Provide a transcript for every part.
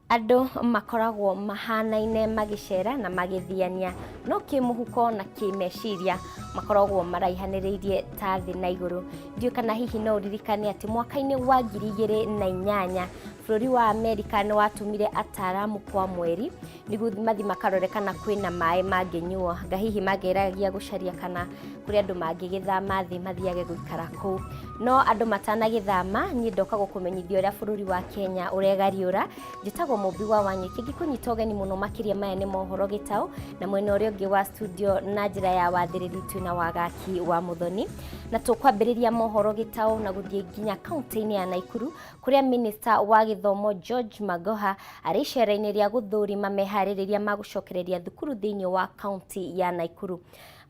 Andũ makoragwo mahanaine magĩcera na magĩthiania, no kĩmũhuko na kĩmeciria makoragwo maraihanĩrĩirie ta thĩ na igũrũ. Ndiũĩ kana hihi no ũririkane atĩ mwaka-inĩ wa 2008 bũrũri wa Amerika nĩ watũmire ataaramu kwa mweri nĩguo mathiĩ makarore kana kwĩna maĩ mangĩnyuo, anga hihi mageragia gũcaria kana kũrĩ andũ mangĩgĩthama thĩ mathiage gũikara kũu. No andũ matanagĩthama, niĩ ndoka gũkũmenyithia ũrĩa bũrũri wa Kenya ũregariũra. Njĩtagwo Mũmbi wa Wanyũki, ngĩkũnyita ũgeni mũno makĩria. Maya nĩ mohoro gĩtaũ, na mwena ũrĩa ũngĩ wa studio na njĩra ya wathĩrĩri twĩna Wagaki wa Mũthoni, na tũkwambĩrĩria mohoro gĩtaũ na gũthiĩ nginya kaunti-inĩ ya Naikuru, kũrĩa minista wa gĩthomo George Magoha arĩ icera-inĩ rĩa gũthũrima meharĩrĩria ma gũcokereria thukuru thĩinĩ wa kaunti ya Naikuru.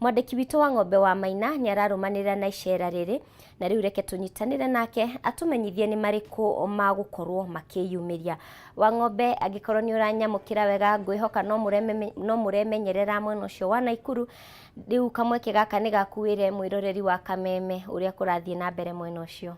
Mwandĩki witũ wa Ng'ombe wa Maina nĩ ararũmanĩrĩra na icera rĩrĩ, na rĩu reke tũnyitanĩre nake atũmenyithie nĩ marĩkũ magũkorwo makĩyumĩria. Wa Ng'ombe, angĩkorwo nĩ ũranyamũkĩra wega, ngwĩhoka no mũremenyerera mwena ũcio wa Naikuru. Rĩu kamweke gaka nĩ gaku wĩre mwĩroreri wa Kameme ũrĩa kũrathiĩ na mbere mwena ũcio.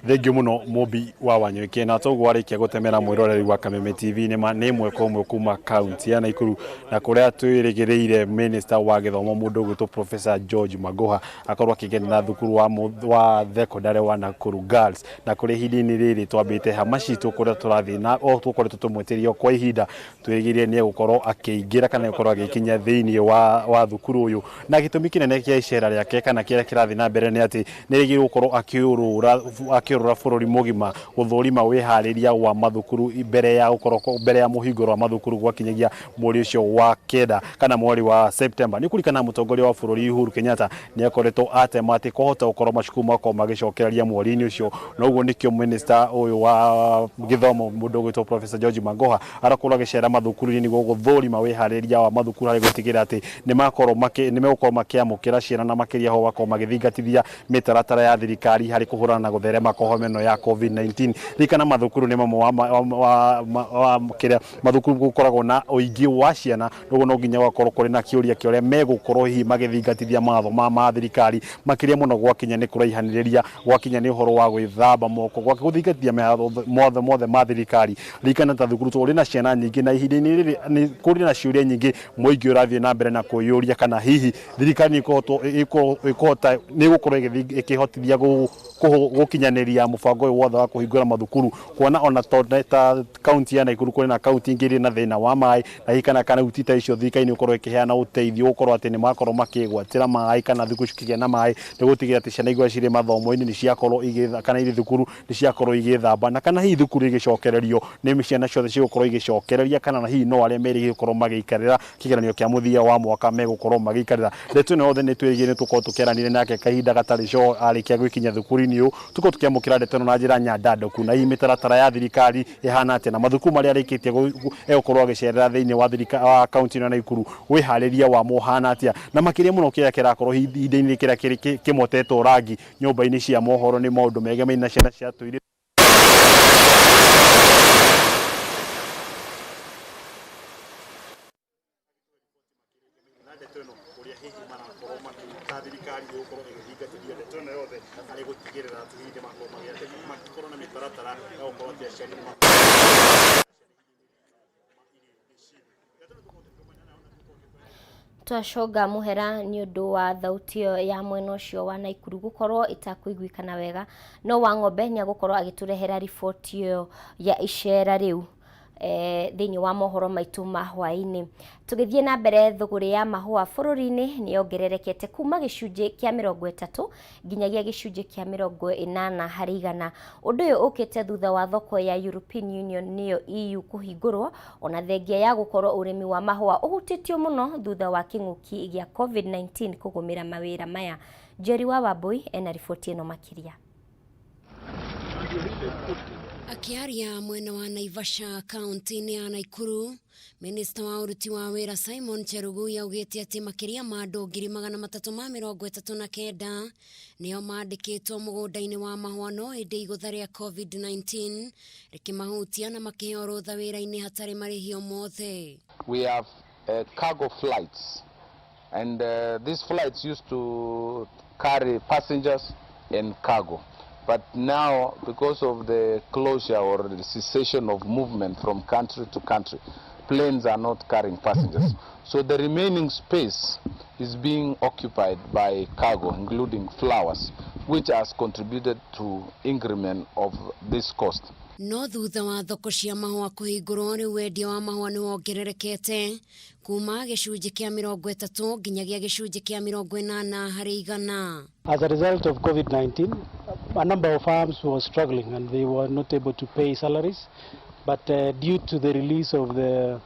Thengiũ mũno Mũmbi wa Wanyoike, na toguo warĩkia gũtemera mwĩroreri wa Kameme TV, nĩ ma nĩ ĩmwe kwa ĩmwe kuma kaunti ya Naikuru na kũrĩa twĩrĩgĩrĩire minister wa gĩthomo, mũndũ ũgwĩtwo Professor George Magoha, akorwo akĩgenera thukuru wa thekondarĩ wa Nakuru Girls, na kũrĩa ihinda-inĩ rĩrĩ twambĩte hama citũ, kũrĩa tũrathiĩ na o tũkoretwo tũmwĩtĩria kwa ihinda, twĩrĩgĩrĩire nĩ egũkorwo akĩingĩra kana egũkorwo agĩkinya thĩinĩ wa thukuru ũyũ. Na gĩtũmi kĩnene kĩa icera rĩake kana kĩrĩa kĩrathiĩ na mbere nĩ atĩ nĩ rĩgĩrĩirwo gũkorwo akĩũrũra bũrũri mũgima gũthũrima wĩharĩria wa mathukuru mbere ya gũkorwo mbere ya mũhingũro wa mathukuru gwakinyagia mweri ũcio wa kenda kana mweri wa September. Nĩ kũririkana mũtongoria wa bũrũri Uhuru Kenyatta nĩ akoretwo atema atĩ kwahota gũkorwo macukuru makorwo magĩcokereria mweri-inĩ ũcio, na ũguo nĩkĩo minister ũyũ wa gĩthomo, mũndũ ũgwĩtwo Professor George Magoha, arakorwo agĩcera mathukuru-inĩ nĩguo gũthũrima wĩharĩria wa mathukuru harĩ gũtigĩrĩra atĩ nĩ makorwo makĩ nĩ megũkorwo makĩamũkĩra ciana, na makĩria ho gakorwo magĩthingatithia mĩtaratara ya thirikari harĩ kũhũrana na gũtherema kwa homa ĩno ya COVID-19. Ririkana mathukuru nĩ mamwe wa kĩrĩa mathukuru gũkoragwo na ũingĩ wa ciana, ũguo no nginya gũgakorwo kũrĩ na kĩũria kĩa ũrĩa megũkorwo hihi magĩthingatithia mawatho ma thirikari, makĩria mũno gwakinya nĩ kũraihanĩrĩria, gwakinya nĩ ũhoro wa gwĩthamba moko, gũthingatithia mawatho mothe ma thirikari. Ririkana ta thukuru tũrĩ na ciana nyingĩ, na ihinda-inĩ rĩrĩ nĩ kũrĩ na ciũria nyingĩ mũingĩ ũrathiĩ na mbere na kwĩyũria kana hihi thirikari nĩ ĩkũhota nĩ ĩgũkorwo ĩkĩhotithia gũkinyanĩria mũbango ũyũ wothe wa kũhingũra mathukuru, kuona ona ta kaunti ya Nakuru kũrĩ na kaunti ingĩ irĩ na thĩna wa maĩ, na hihi kana kaunti ta icio thirikari nĩ ĩgũkorwo ĩkĩheana ũteithio gũkorwo atĩ nĩ makorwo makĩgwatĩra maĩ kana thukuru cikĩgĩa na maĩ, nĩ gũtigĩrĩra atĩ ciana iria cirĩ mathomo-inĩ nĩ ciakorwo igĩ kana irĩ thukuru nĩ ciakorwo igĩthamba, na kana hihi thukuru igĩcokererio nĩ ciana ciothe cigũkorwo igĩcokereria, kana hihi no arĩa merĩgĩrĩire gũkorwo magĩikarĩra kĩgeranio kĩa mũthia wa mwaka megũkorwo magĩikarĩra. Ndeto ĩno yothe nĩ twĩrĩgĩrĩire nĩ tũkorwo tũkĩaranĩria nake kahinda gatarĩ coho arĩkia gwĩkinyia thukuru-inĩ ũyũ, tũkorwo tũkĩamũkĩra ndeto ĩno na njĩra nyandandũku, na hihi mĩtaratara ya thirikari ĩhana atĩa, na mathukuru marĩa arĩkĩtie egũkorwo agĩcerera thĩinĩ wa thirikari wa kaunti ĩno ya Nakuru wĩharĩria wamo ũhana atĩa, na makĩria mũno kĩrĩa kĩrakorwo ihinda-inĩ kĩrĩa kĩmotetwo rangi nyũmba-inĩ cia mohoro nĩ maũndũ megemainie na ciana cia tũirĩtu. Na ndeto ĩno ũrĩa hihi marakorwo makĩruta thirikari ĩgũkorwo ĩgĩthingatithia ndeto ĩno yothe harĩ gũtigĩrĩra atĩ hihi nĩ makorwo magĩkorwo na mĩtaratara ya gũkorwo atĩ aciari nĩ Twaconga mũhera nĩ ũndũ wa thauti ĩyo ya mwena ũcio wa Naikuru gũkorwo ĩtakũiguĩkana wega, no wa Ng'ombe nĩ agũkorwo agĩtũrehera riboti ĩyo ya icera rĩu thĩinĩ wa mohoro maitũ ma hwaĩ-inĩ. Tũgĩthiĩ na mbere, thũgũrĩ ya mahũa bũrũri-inĩ nĩ yongererekete kuma 30% nginyagia 80%. Ũndũ ũyũ ũkĩte thutha wa thoko ya European Union, nĩyo EU, kũhingũrwo, ona thengia ya gũkorwo ũrĩmi wa mahũa ũhutĩtio mũno thutha wa kĩng'ũki gĩa COVID-19 kũgũmĩra mawĩra maya. Njeri wa Wambui ena riboti ĩno makĩria. Akĩaria mwena wa Naivasha kaunti-inĩ ya Naikuru, Minista wa ũruti wa wĩra Simon Chelugui augĩte atĩ makĩria ma andũ 339,000 nĩo mandĩkĩtwo mũgũnda-inĩ wa mahũa, no ĩndĩ igũtha rĩa COVID-19 rĩkĩmahutia na makĩheo rũtha wĩra-inĩ hatarĩ marĩhi o mothe. We have cargo flights, and these flights used to carry passengers and cargo. But now, because of the closure or the cessation of movement from country to country, planes are not carrying passengers. So the remaining space is being occupied by cargo, including flowers, which has contributed to increment of this cost. No thutha wa thoko cia mahũa kũhingũrwo rĩu wendia wa mahũa nĩ wongererekete kuma gĩcunjĩ kĩa 30 nginyagia gĩcunjĩ kĩa 80%. As a result of COVID-19, a number of farms were struggling and they were not able to pay salaries. But due to the release of the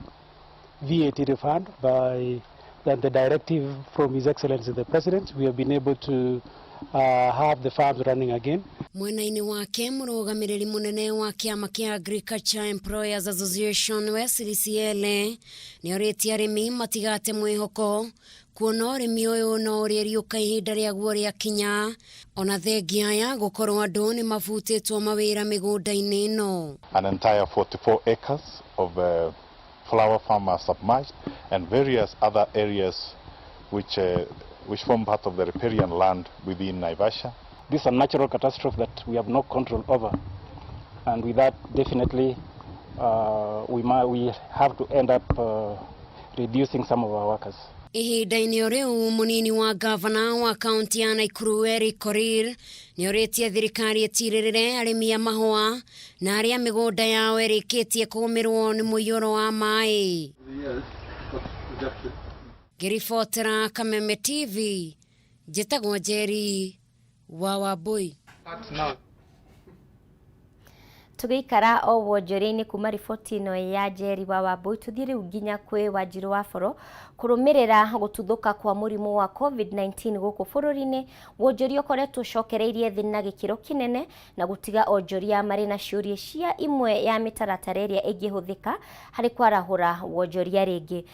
VAT refund by the directive from His Excellency the President, we have been able to have the farms running again. Mwena-inĩ wake mũrũgamĩrĩri mũnene wa kĩama kĩa Agriculture Employers Association Wesley Siele nĩorĩtie arĩmi matigate mwĩhoko kuona ũrĩmi ũyũ no ũrĩriũka ihinda rĩaguo rĩakinya ona thengia ya gũkorwo andũ nĩ mabutĩtwo mawĩra mĩgũnda-inĩ ĩno. An entire 44 acres of flower farm are submerged, and various other areas which form part of the riparian land within Naivasha. This is a natural catastrophe that we have no control over, and with that, definitely we have to end up reducing some of our workers. Ihinda-inĩ o rĩu mũnini wa gavana wa kaunti ya Nakuru Eric Korir nĩorĩtie thirikari ĩtirĩrĩre arĩmi a mahũa na arĩa mĩgũnda yao ĩrĩkĩtie kũgũmĩrwo nĩ mũiyũro wa maĩ. Ngĩribotera Kameme TV njĩtagwo Njeri wa Wambui. Tũgĩikara o wonjoria-inĩ kuma riboti ĩno ya Njeri wa Wambui, tũthiĩ rĩu nginya kwĩ Wanjirũ wa Boro kũrũmĩrĩra gũtuthũka kwa mũrimũ wa COVID-19 gũkũ bũrũri-inĩ. Wonjoria ũkoretwo ũcokereirie thĩ na gĩkĩro kĩnene na gũtiga onjoria marĩ na ciũria cia imwe ya mĩtaratara ĩrĩa ĩngĩhũthĩka harĩ kwarahũra wonjoria rĩngĩ.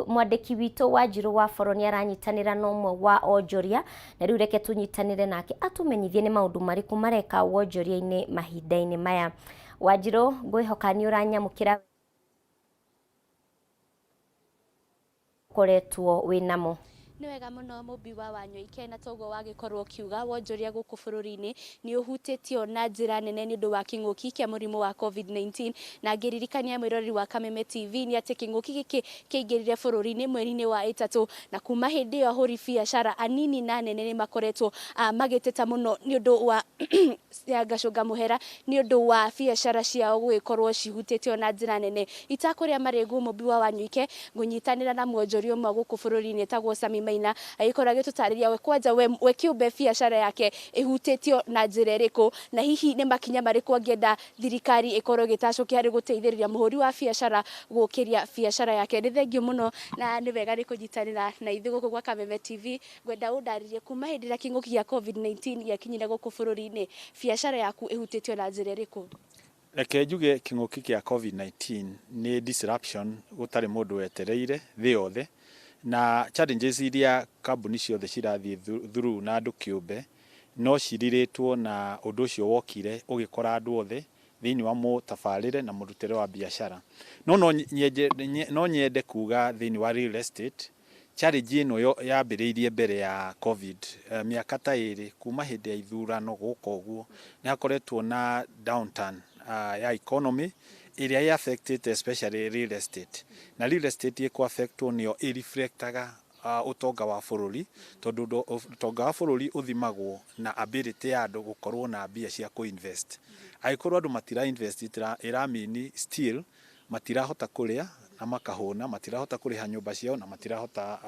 Mwandĩki witũ Wanjirũ wa Boro nĩ aranyitanĩra na ũmwe wa onjoria, na rĩu reke tũnyitanĩre nake atũmenyithie nĩ maũndũ marĩkũ mareka wonjoria-inĩ mahinda-inĩ maya. Wanjirũ, ngwĩhoka nĩ ũranyamũkĩra ũkoretwo wĩnamo. Nĩ wega mũno mũmbi wa Wanyoike, na toguo wagĩkorwo ũkiuga wonjoria gũkũ bũrũri-inĩ nĩ ũhutĩtio na njĩra nene nĩ ũndũ wa kĩng'ũki kĩa mũrimũ wa COVID-19. Na ngĩririkania mwĩroreri wa Kameme TV nĩ atĩ kĩng'ũki gĩkĩ kĩaingĩrire bũrũri-inĩ mweri-inĩ wa 3, na kuma hĩndĩ ĩyo ahũri biacara anini na nene nĩ makoretwo magĩteta mũno nĩ ũndũ wa ngacũnga mũhera nĩ ũndũ wa biacara ciao gũgĩkorwo cihutĩtio na njĩra nene. Itakũrĩa marĩgu mũmbi wa Wanyoike, ngũnyitanĩra na mwonjoria ũmwe gũkũ bũrũri-inĩ etagwo Sami Maina, agĩkorwo agĩtũtarĩria we kwanja we kĩũmbe biacara yake ĩhutĩtio na njĩra ĩrĩkũ, na hihi nĩ makinya marĩkũ angĩenda thirikari ĩkorwo ĩgĩtacũkia harĩ gũteithĩrĩria mũhũri wa biacara gũkĩria biacara yake. Nĩ thengiũ mũno na nĩ wega nĩ kũnyitanĩra na ithuĩ gũkũ gwa Kameme TV. Ngwenda ũndarĩrie kuma hĩndĩ ĩrĩa kĩng'ũki gĩa COVID-19 gĩakinyire gũkũ bũrũri-inĩ, biacara yaku ĩhutĩtio na njĩra ĩrĩkũ? Reke njuge kĩng'ũki kĩa COVID-19 nĩ disruption gũtarĩ mũndũ wetereire thĩ yothe, na challenges iria kambuni ciothe cirathiĩ through na andũ kĩũmbe no cirirĩtwo na ũndũ ũcio wokire ũgĩkora andũ othe thĩinĩ wa mũtabarĩre na mũrutĩre wa biacara. No nyende kuga thĩinĩ wa real estate challenge ĩno yambĩrĩirie mbere ya COVID, mĩaka ta 2 kuma hĩndĩ ya ithurano gũka ũguo nĩ hakoretwo na downturn ya economy ĩrĩa ĩ affected especially real estate, na real estate ĩkũ affectwo nĩyo ĩreflectaga ũtonga wa bũrũri, tondũ ũtonga wa bũrũri ũthimagwo na ability ya andũ gũkorwo na mbia cia kũ-invest. Angĩkorwo andũ matira invest, ĩramini still matirahota kũrĩa na makahũna, matirahota kũrĩha nyũmba ciao na matirahota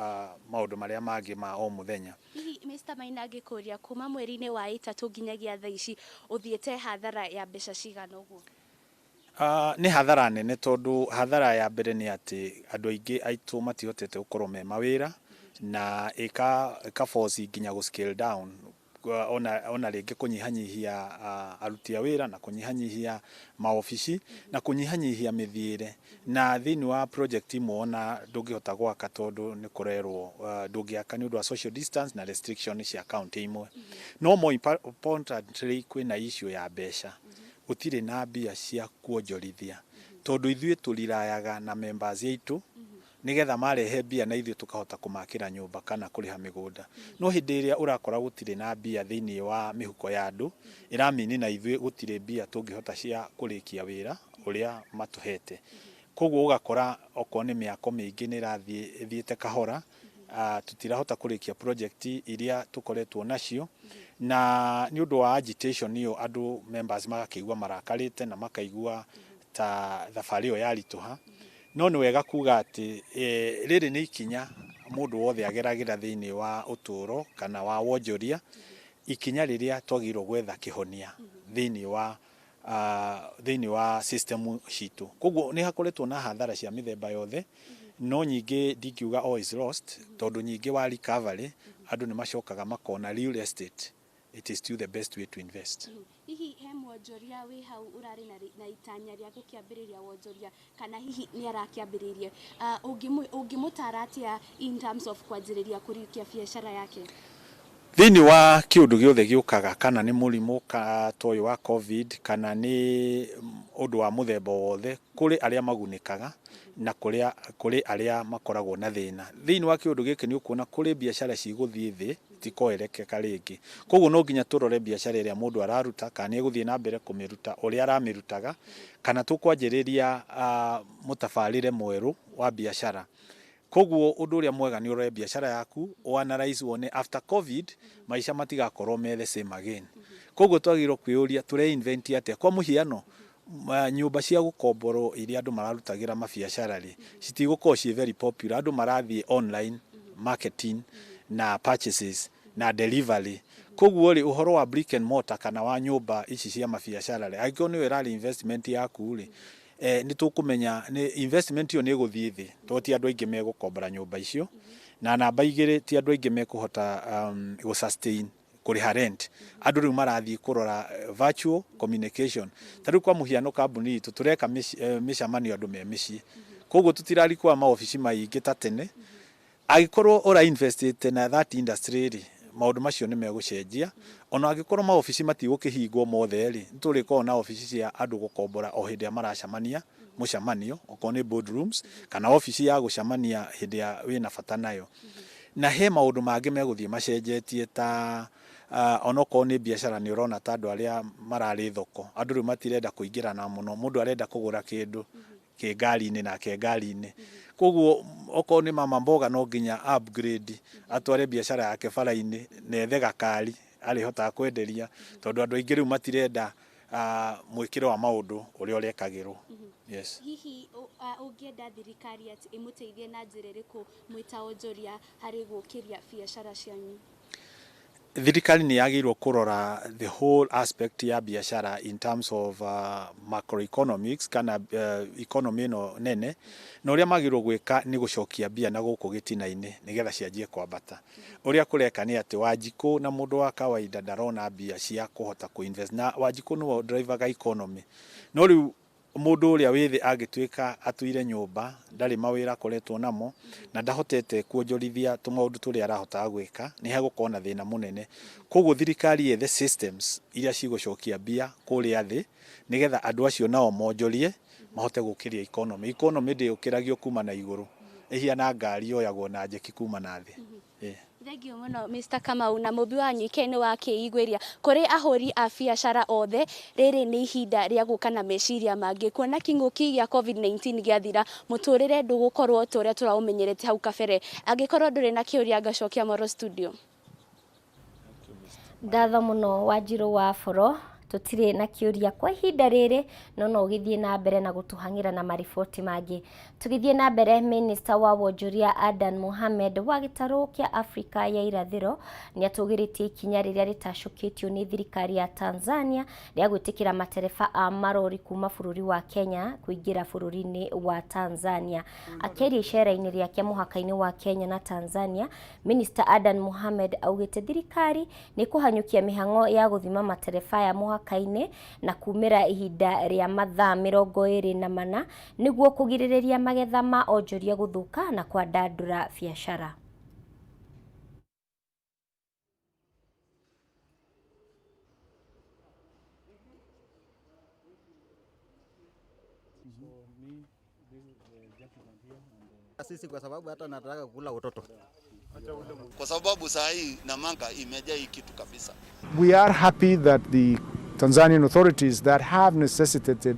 maũndũ marĩa mangĩ ma o mũthenya. Hihi Mr. Maina, ngĩkũria kuma mweri-inĩ wa 3 nginyagia thaa ici ũthiĩte hathara ya mbeca cigana ũguo? Nĩ hathara nene, tondũ hathara ya mbere nĩ atĩ andũ aingĩ aitũ matihotete gũkorwo me mawĩra, na ĩka force nginya gũ scale down ona rĩngĩ kũnyihanyihia aruti a wĩra na kũnyihanyihia maobici na kũnyihanyihia mĩthiĩre. Na thĩinĩ wa project imwe ona ndũngĩhota gwaka tondũ nĩ kũrerwo ndũngĩaka nĩ ũndũ wa social distance na restriction cia county imwe. No more importantly, kwĩna issue ya mbeca. Gũtirĩ na mbia cia kuonjorithia, tondũ ithuĩ tũrirayaga na members aitũ. Nigetha marehe mbia na ithuĩ tũkahota kũmakĩra nyũmba kana kũrĩha mĩgũnda. No hĩndĩ ĩrĩa ũrakora gũtirĩ na mbia thĩinĩ wa mĩhuko ya andũ, ĩramini na ithuĩ gũtirĩ mbia tũngĩhota cia kũrĩkia wĩra ũrĩa matũhete. Koguo ũgakora okorwo nĩ mĩako mĩingĩ nĩ ĩrathiĩ ĩthiĩte kahora, tũtirahota kũrĩkia project iria tũkoretwo nacio, na nĩ ũndũ wa agitation ĩyo andũ members magakĩigua marakarĩte na makaigua ta thabarĩ ĩyo yaritũha. No nĩ wega kuga atĩ rĩrĩ nĩ ikinya mũndũ wothe ageragĩra thĩinĩ wa ũtũũro kana wa wonjoria, ikinya rĩrĩa twagĩrĩirwo gwetha kĩhonia thĩinĩ wa system citũ. Koguo nĩ hakoretwo na hathara cia mĩthemba yothe, no nyingĩ ndingiuga all is lost, tondũ nyingĩ wa recovery andũ nĩ macokaga makona real estate, it is still the best way to invest. Hihi he mwonjoria wĩ hau ũrarĩ na itanya rĩa gũkĩambĩrĩria wonjoria, kana hihi nĩ arakĩambĩrĩirie, ũngĩmũtara atĩa in terms of kwanjĩrĩria kũriũkia biacara yake? Thĩinĩ wa kĩũndũ gĩothe gĩũkaga, kana nĩ mũrimũ ta ũyũ wa COVID, kana nĩ ũndũ wa mũthemba wothe, kũrĩ arĩa magunĩkaga na kũrĩ arĩa makoragwo na thĩna. Thĩinĩ wa kĩũndũ gĩkĩ nĩ ũkuona kũrĩ biacara cigũthiĩ thĩ, itikoerekeka rĩngĩ. Koguo no nginya tũrore biacara ĩrĩa mũndũ araruta, kana nĩ egũthiĩ na mbere kũmĩruta ũrĩa aramĩrutaga, kana tũkwanjĩrĩria mũtabarĩre mwerũ wa biacara. Koguo ũndũ ũrĩa mwega nĩ ũrore biacara yaku, ũanalyze, wone after COVID maica matigakorwo me the same again. Koguo twagĩrĩirwo kwĩyũria tũreinvent atĩa. Kwa mũhiano, nyũmba cia gũkomborwo iria andũ mararutagĩra mabiacara rĩ, citigũkorwo ciĩ very popular. Andũ marathiĩ online marketing na purchases na delivery. Koguo rĩ, ũhoro wa brick and mortar kana wa nyũmba ici cia mabiacara rĩ, angĩkorwo nĩyo ĩrarĩ investment yaku rĩ, nĩ tũkũmenya nĩ investment ĩyo nĩ ĩgũthiĩ thĩ, tondũ ti andũ aingĩ megũkombora nyũmba icio, na namba igĩrĩ, ti andũ aingĩ mekũhota gũ sustain kũrĩha rent. Andũ rĩu marathiĩ kũrora virtual communication. Ta rĩu kwa mũhiano, kambuni itũ tũreka mĩcemanio andũ me mĩciĩ, koguo tũtirarikwa maobici maingĩ ta tene. Angĩkorwo ũra investĩte na that industry rĩ, maũndũ macio nĩ megũcenjia. Ona angĩkorwo maobici matigũkĩhingwo mothe rĩ, nĩ tũrĩkoragwo na obici cia andũ gũkombora o hĩndĩ ĩrĩa maracemania mũcemanio, okorwo nĩ boardrooms kana obici ya gũcemania hĩndĩ ya wĩna bata nayo. Na he maũndũ mangĩ megũthiĩ macenjetie, ta onokorwo nĩ biacara, nĩ ũrona ta andũ arĩa mararĩ thoko, andũ rĩu matirenda kũingĩrana mũno. Mũndũ arenda kũgũra kĩndũ kĩ ngari-inĩ nake ngari-inĩ. Koguo okorwo nĩ mama mboga, no nginya upgrade, atware biacara yake bara-inĩ na ethe gakari arĩhotaga kwenderia, tondũ andũ aingĩ rĩu matirenda mwĩkĩre wa maũndũ ũrĩa ũrekagĩrwo. Yes. Hihi ũngĩenda thirikari atĩ ĩmũteithie na njĩra ĩrĩkũ mwĩ ta onjoria harĩ gũkĩria biacara cianyu? Thirikari nĩ yagĩrĩirwo kũrora the whole aspect ya biacara in terms of macroeconomics kana economy ĩno nene, na ũrĩa magĩrĩirwo gwĩka nĩ gũcokia mbia na gũkũ gĩtina-inĩ nĩgetha cianjie kwambata. Ũrĩa kũreka nĩ atĩ Wanjikũ na mũndũ wa kawaida ndarona mbia cia kũhota kũinvest, na Wanjikũ nĩwe drivaga economy. No rĩu mũndũ ũrĩa wĩ thĩ angĩtuĩka atuire nyũmba, ndarĩ mawĩra akoretwo namo na ndahotete kuonjorithia tũmaũndũ tũrĩa arahotaga gwĩka, nĩ hegũkorwo na thĩna mũnene. Koguo thirikari yethe systems iria cigũcokia mbia kũrĩa thĩ, nĩgetha andũ acio nao monjorie, mahote gũkĩria economy. Economy ndĩũkĩragio kuma na igũrũ, ĩhiana ngari yoyagwo na njeki kuma na thĩ. Thengiũ mũno, Mr. Kamau. Na mũmbi wa Nyike nĩ wakĩiguĩria kũrĩ ahũri a biacara othe, rĩrĩ nĩ ihinda rĩa gũka na meciria mangĩ, kuona kĩng'ũki gĩa COVID-19 gĩathira, mũtũrĩre ndũgũkorwo ta ũrĩa tũraũmenyerete hau kabere. Angĩkorwo ndũrĩ na kĩũria, ngacokia Moro studio. Ngatho mũno, Wanjirũ wa Boro. Tũtirĩ na kĩũria kwa ihinda rĩrĩ, no no ũgĩthiĩ na mbere na gũtũhang'ĩra na mariboti mangĩ. Tũgĩthiĩ na mbere, minista wa wonjoria Adan Mohamed wa gĩtarũ kĩa Afrika ya irathĩro nĩ atũgĩrĩtie ikinya rĩrĩa rĩtacũkĩtio nĩ thirikari ya Tanzania rĩa gwĩtĩkĩra matereba a marori kuma bũrũri wa Kenya kũingĩra bũrũri-inĩ wa Tanzania. Akĩaria icera-inĩ rĩake mũhaka-inĩ wa Kenya na Tanzania, Minista Adan Mohamed augĩte thirikari nĩ kũhanyũkia mĩhang'o ya gũthima matereba aya mũhaka-inĩ na kumĩra ihinda rĩa mathaa 24 nĩguo kũgirĩrĩria magetha ma onjoria gũthũka na kwandandũra biacara. So me, this is the gentleman here, and Sisi kwa sababu hata nataka kula utoto. Kwa sababu saa hii Namanga imejaa hii kitu kabisa. We are happy that the Tanzanian authorities that have necessitated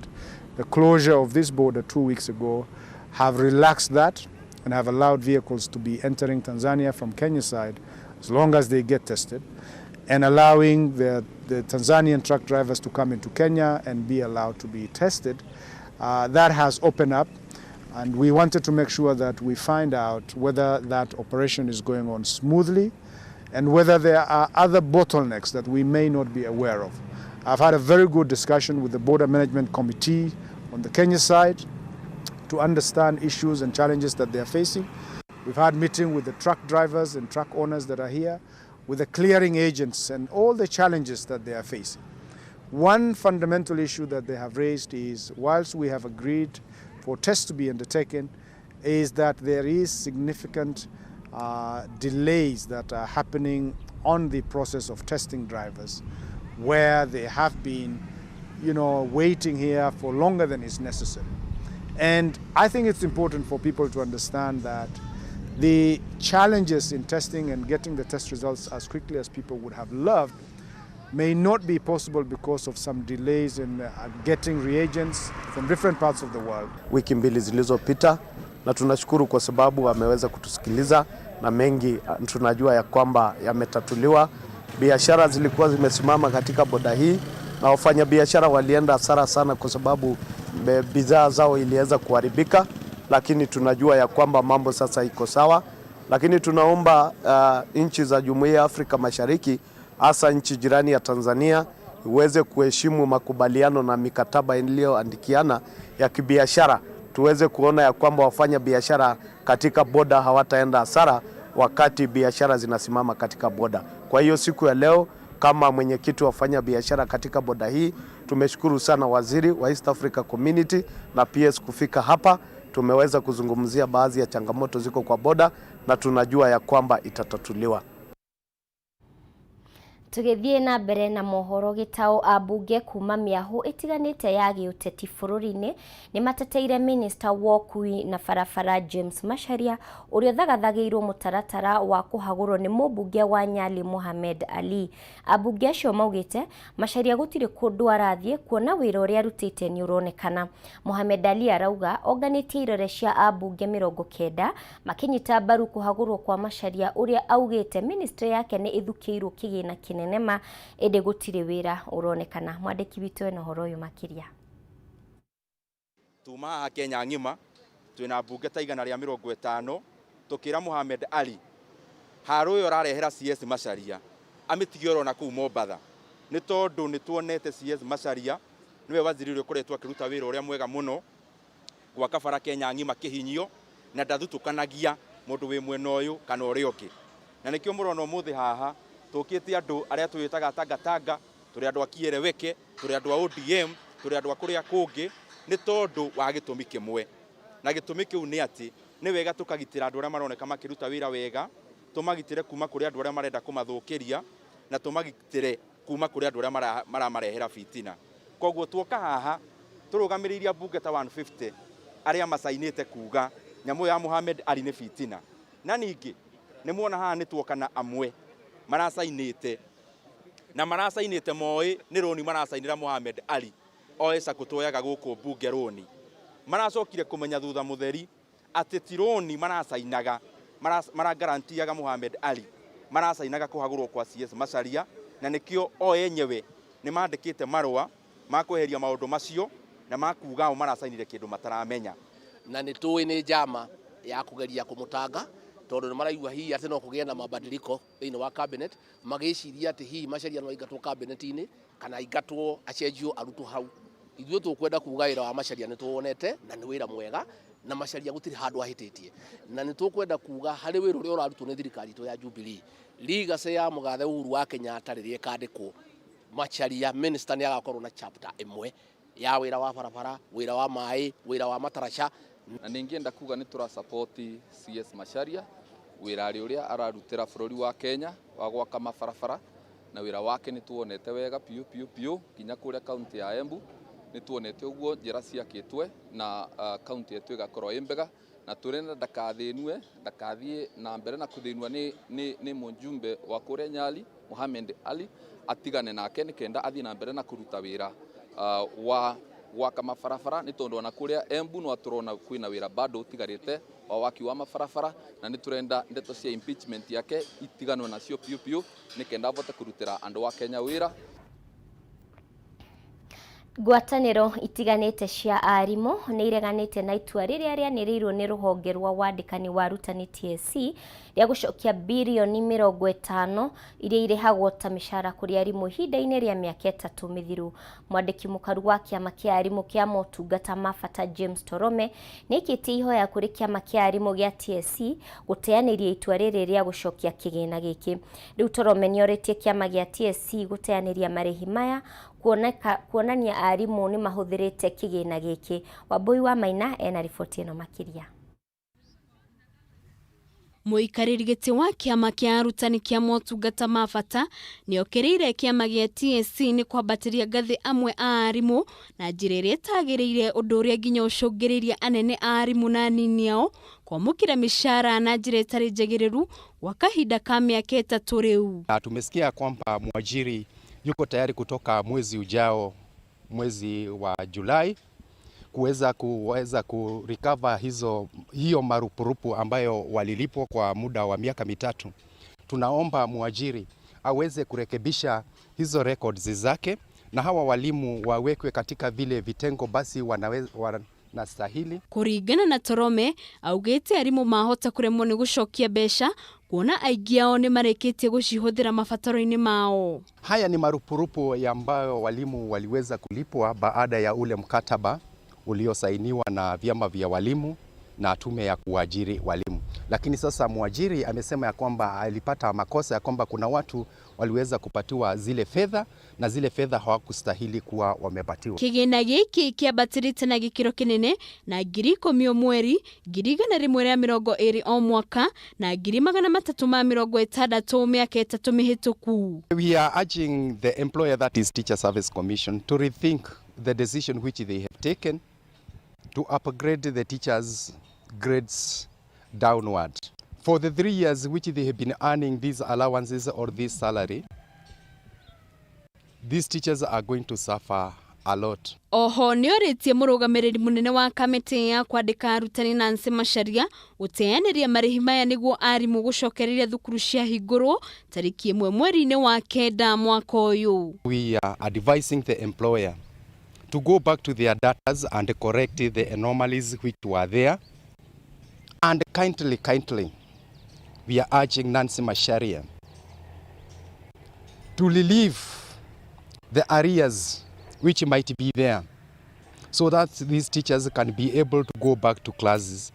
the closure of this border 2 weeks ago have relaxed that and have allowed vehicles to be entering Tanzania from Kenya side as long as they get tested, and allowing the Tanzanian truck drivers to come into Kenya and be allowed to be tested. That has opened up, and we wanted to make sure that we find out whether that operation is going on smoothly and whether there are other bottlenecks that we may not be aware of. I've had a very good discussion with the Border Management Committee on the Kenya side to understand issues and challenges that they are facing. We've had meeting with the truck drivers and truck owners that are here, with the clearing agents and all the challenges that they are facing. One fundamental issue that they have raised is, whilst we have agreed for tests to be undertaken, is that there is significant delays that are happening on the process of testing drivers, where they have been waiting here for longer than is necessary. And I think it's important for people to understand that the challenges in testing and getting the test results as quickly as people would have loved may not be possible because of some delays in getting reagents from different parts of the world. Wiki mbili zilizopita, na tunashukuru kwa sababu wameweza kutusikiliza na mengi tunajua ya kwamba yametatuliwa. Biashara zilikuwa zimesimama katika boda hii na wafanyabiashara walienda hasara sana kwa sababu bidhaa zao iliweza kuharibika, lakini tunajua ya kwamba mambo sasa iko sawa, lakini tunaomba nchi za Jumuiya ya Afrika Mashariki, hasa nchi jirani ya Tanzania, iweze kuheshimu makubaliano na mikataba iliyoandikiana ya kibiashara, tuweze kuona ya kwamba wafanya biashara katika boda hawataenda hasara wakati biashara zinasimama katika boda. Kwa hiyo siku ya leo kama mwenyekiti wa wafanya biashara katika boda hii, tumeshukuru sana waziri wa East Africa Community na PS kufika hapa. Tumeweza kuzungumzia baadhi ya changamoto ziko kwa boda na tunajua ya kwamba itatatuliwa. Tũgĩthiĩ na mbere na mohoro, gĩtaũ ambunge kuma mĩahũ ĩtiganĩte ya gĩũteti bũrũri-inĩ nĩ mateteire minista wa ũkui na barabara James Macharia, ũrĩa ũthagathagĩirwo mũtaratara wa kũhagũrwo nĩ mũmbunge wa Nyali Mohamed Ali. Ambunge acio maugĩte Macharia gũtirĩ kũndũ arathiĩ, kuona wĩra ũrĩa arutĩte nĩ ũronekana. Mohamed Ali arauga onganĩtie irore cia ambunge 90 makĩnyita mbaru kũhagũrwo kwa Macharia, ũrĩa augĩte ministry yake nĩ ĩthukĩirwo kĩgĩna kĩnene ma ĩndĩ gũtirĩ wĩra ũronekana. Mwandĩki witũ ena ũhoro ũyũ makĩria. Tuma haha Kenya ng'ima twina mbunge ta 150, tukira Mohamed Ali haro ũyũ ũrarehera CS Macharia amĩtige orona kũu Mombatha, nĩ tondũ nĩ tuonete CS Macharia nĩwe waziri ũrĩa ũkoretwo akĩruta wĩra ũrĩa mwega mũno gwaka bara Kenya ng'ima kĩhinyio, na ndathutũkanagia mũndũ wĩ mwena ũyũ kana ũrĩa ũngĩ. Na nĩkĩo mũrona ũmũthĩ haha tũkĩte andũ arĩa twĩtaga tangatanga, tũrĩ andũ a Kieleweke, tũrĩ andũ a ODM, tũrĩ andũ a kũrĩa kũngĩ, nĩ tondũ wa gĩtũmi kĩmwe, na gĩtũmi kĩu nĩ atĩ nĩ wega tũkagitĩra andũ arĩa maroneka makĩruta wĩra wega, tũmagitĩre kuma kũrĩ andũ arĩa marenda kũmathũkĩria, na tũmagitĩre kuma kũrĩ andũ arĩa maramarehera fitina. Koguo tuoka haha tũrũgamĩrĩire ambunge ta 150 arĩa macainĩte kuga nyamũ ya Mohamed Ali nĩ fitina. Na ningĩ nĩ muona haha nĩ tuoka na amwe maracainĩte na maracainĩte moĩ nĩ rũni maracainĩra Mohamed Ali oe cakũ tuoyaga gũkũ mbunge rũni, maracokire kũmenya thutha mũtheri atĩ ti rũni maracainaga, maragarantiaga Mohamed Ali, maracainaga kũhagũrwo kwa CS Macharia, na nĩkĩo o enyewe nĩ mandĩkĩte marũa ma kweheria maũndũ macio na makuga o maracainire kĩndũ mataramenya. Na nĩ tũĩ nĩ njama ya kũgeria kũmũtanga, tondũ nĩ maraigua hihi atĩ no kũgĩe na mabadiliko thĩinĩ wa cabinet, magĩciria atĩ hihi Macharia no aingatwo cabinet-inĩ kana aingatwo acenjio arutwo hau. Ithuĩ tũkwenda kuga wĩra wa Macharia nĩ tuwonete na nĩ wĩra mwega, na Macharia gũtirĩ handũ ahĩtĩtie, na nĩ tũkwenda kuga harĩ wĩra ũrĩa ũrarutwo nĩ thirikari itũ ya Jubilee, legacy ya mũgathe Uhuru wa Kenyatta rĩrĩa ĩkandĩkwo, Macharia minister nĩ agakorwo na chapter ĩmwe ya wĩra wa barabara, wĩra wa maĩ, wĩra wa mataraca. Na ningĩenda kuga nĩ tũra support CS Macharia wĩra ũrĩa ararutĩra bũrũri wa Kenya wa gwaka mabarabara, na wĩra wake nĩ tuonete wega piũ piũ piũ nginya kũrĩa kaunti ya Embu nĩ tuonete ũguo njĩra ciakĩtwe na kaunti yetu ĩgakorwo ĩ mbega. Na turenda ndakathinue ndakathie na mbere na kuthinua ni mujumbe wa kuria Nyali Mohamed Ali atigane nake nikenda athie na mbere na kuruta wira wa gwaka mabarabara ni tondu ona kuria Embu no turona kwina wira bado utigarite wa waki wa mabarabara na ni turenda ndeto cia impeachment yake itiganwe nacio piu piu nikenda avote kurutira andu wa Kenya wira. Ngwatanĩro itiganĩte cia arimũ nĩ ireganĩte na itua rĩrĩa rĩanĩrĩirwo nĩ rũhonge rwa wandĩkani wa arutani TSC rĩa gũcokia birioni 50 iria irĩhagwo ta mĩcara kũrĩ arimũ ihinda-inĩ rĩa mĩaka 3 mĩthiru. Mwandĩki mũkaru wa kĩama kĩa arimũ kĩa motungata ma bata James Torome nĩ aikĩtie ihoya kũrĩ kĩama kĩa arimũ gĩa TSC gũteanĩria itua rĩrĩ rĩa gũcokia kĩgĩna gĩkĩ. Rĩu Torome nĩorĩtie kĩama gĩa TSC gũteanĩria marĩhi maya kuonania arimũ nĩ mahũthĩrĩte kĩgĩna gĩkĩ. Wambui wa Maina ena riboti ĩno makĩria. Mũikarĩri gĩtĩ wa kĩama kĩa arutani kĩa motungata ma bata nĩokĩrĩire kĩama gĩa TSC nĩ kwambatĩria ngathĩ amwe a arimũ na njĩra ĩrĩa ĩtagĩrĩire, ũndũ ũrĩa nginya ũcũngĩrĩirie anene a arimũ na anini ao kwamũkĩra mĩcara na njĩra ĩtarĩ njagĩrĩru gwa kahinda ka mĩaka 3 rĩu. Tumesikia kwamba mwajiri yuko tayari kutoka mwezi ujao, mwezi wa Julai, kuweza kurecover hiyo marupurupu ambayo walilipwa kwa muda wa miaka 3. Tunaomba mwajiri aweze kurekebisha hizo records zake na hawa walimu wawekwe katika vile vitengo basi wanastahili. Kuringana na Torome, augite arimu mahota kuremwo ni gucokia mbeca kuona aingĩ ao nĩ marĩkĩtie gũcihũthĩra mabataro-inĩ mao. Haya ni marupurupu ya ambayo walimu waliweza kulipwa baada ya ule mkataba uliosainiwa na vyama vya walimu na tume ya kuajiri walimu. Lakini sasa mwajiri amesema ya kwamba alipata makosa ya kwamba kuna watu waliweza kupatiwa zile fedha na zile fedha hawakustahili kuwa wamepatiwa. Kĩgĩna gĩkĩ kĩambatĩrĩte na gĩkĩro kĩnene na 10,000 o mweri, 120,000 o mwaka na 360,000 mĩaka 3 mĩhĩtũku. We are urging the employer, that is Teacher Service Commission, to rethink the decision which they have taken to upgrade the teachers' grades downward. For the 3 years which they have been earning these allowances or this salary, these teachers are going to suffer a lot. Oho nĩorĩtie mũrũgamĩrĩri mũnene wa kamĩtĩ ya kwandĩka arutani Nancy Macharia gũteanĩria marĩhi maya nĩguo arimũ gũcokereria thukuru ciahingũrwo tarĩki 1 mweri-inĩ wa 9 mwaka ũyũ. We are advising the employer to go back to their datas and correct the anomalies which were there. And kindly, we are urging Nancy Macharia to relieve the areas which might be there so that these teachers can be able to go back to classes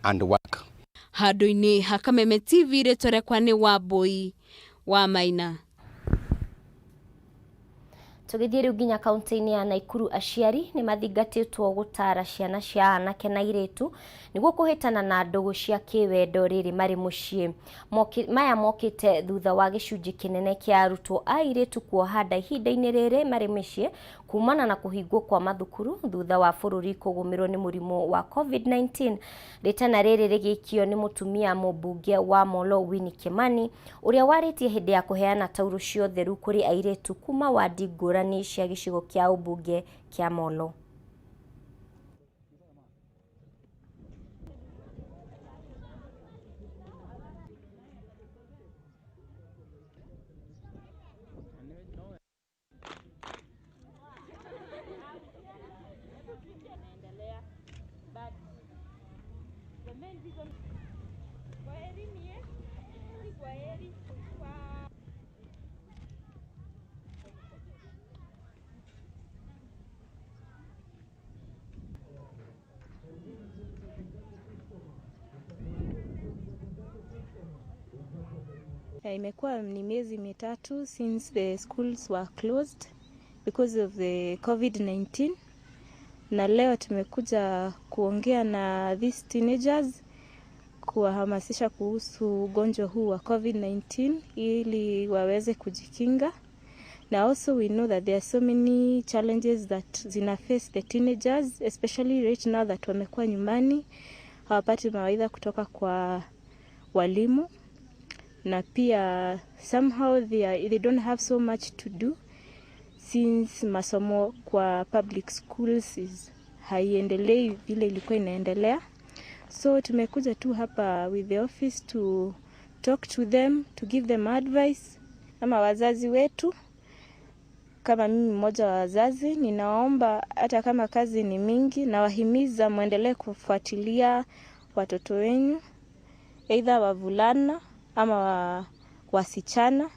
and work. Handũ-inĩ ha Kameme TV, rĩtwa rĩakwa nĩ Wambui wa Maina. Tũgĩthiĩ rĩu nginya kaunti-inĩ ya Naikuru, aciari nĩ mathingatĩtwo gũtara ciana cia anake na airĩtu nĩguo kũhĩtana na ndũgũ cia kĩwendo rĩrĩ marĩ mũciĩ. Maya mokĩte thutha wa gĩcunjĩ kĩnene kĩa arutwo a airĩtu kuoha nda ihinda-inĩ rĩrĩ marĩ mĩciĩ kumana na kũhingwo kwa mathukuru thutha wa bũrũri kũgũmĩrwo nĩ mũrimũ wa COVID-19. Rĩtana rĩrĩ rĩgĩikio nĩ mũtumia mũmbunge wa Molo Winnie Kimani ũrĩa warĩtie hĩndĩ ya kũheana taurũ cia ũtheru kũrĩ airĩtu kuma wadi ngũrani cia gĩcigo kĩa ũmbunge kĩa Molo. Imekuwa ni miezi 3 since the schools were closed because of the COVID-19, na leo tumekuja kuongea na these teenagers kuwahamasisha kuhusu ugonjwa huu wa COVID-19 ili waweze kujikinga. Na also we know that there are so many challenges that zina face the teenagers, especially right now that wamekuwa nyumbani, hawapati mawaidha kutoka kwa walimu na pia somehow they don't have so much to do since masomo kwa public schools is haiendelei vile ilikuwa inaendelea. So tumekuja tu hapa with the office to talk to them, to give them advice. Ama wazazi wetu, kama mimi mmoja wa wazazi, ninaomba hata kama kazi ni mingi, nawahimiza mwendelee kufuatilia watoto wenyu, either wavulana ama wasichana.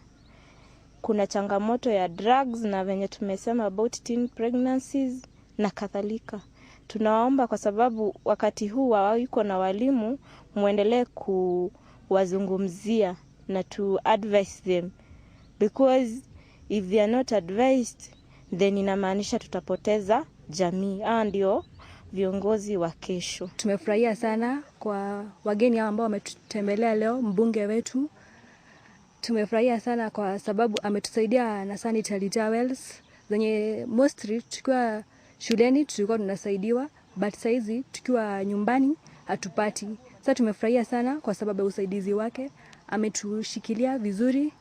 Kuna changamoto ya drugs na venye tumesema about teen pregnancies na kadhalika. Tunawaomba kwa sababu wakati huu hawayuko na walimu, muendelee kuwazungumzia na to advise them because if they are not advised then inamaanisha tutapoteza jamii. Hawa ndio viongozi wa kesho. Tumefurahia sana kwa wageni hao ambao wametutembelea leo, mbunge wetu. Tumefurahia sana kwa sababu ametusaidia na sanitary towels zenye mostly tukiwa shuleni tulikuwa tunasaidiwa, but saizi tukiwa nyumbani hatupati. Sasa tumefurahia sana kwa sababu ya usaidizi wake, ametushikilia vizuri,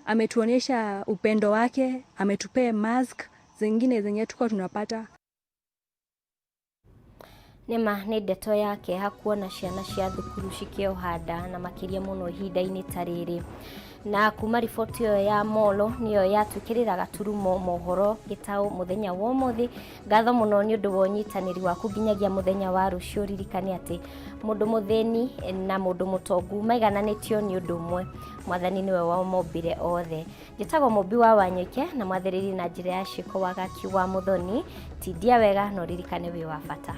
ametuonyesha upendo wake, ametupea mask zingine zenye tulikuwa tunapata. Nĩma nĩ ndeto ya kĩeha kuona ciana cia thukuru cikĩoha nda na makĩria mũno ihinda-inĩ ta rĩrĩ. Na kuma riboti ĩyo ya Molo nĩyo yatwĩkĩrĩra gaturumo mohoro gĩtaũ mũthenya wa ũmũthĩ. Ngatho mũno nĩ ũndũ wa ũnyitanĩri waku nginyagia mũthenya wa rũciũ. Ririkane atĩ mũndũ mũthĩni na mũndũ mũtongu maigananĩtio nĩ ũndũ ũmwe, Mwathani nĩwe wamombire othe. Njĩtagwo Mũmbi wa Wanyũike na mwathĩrĩri na njĩra ya ciĩko Wagaki wa Mũthoni. Tindia wega na ũririkane wĩ wa bata.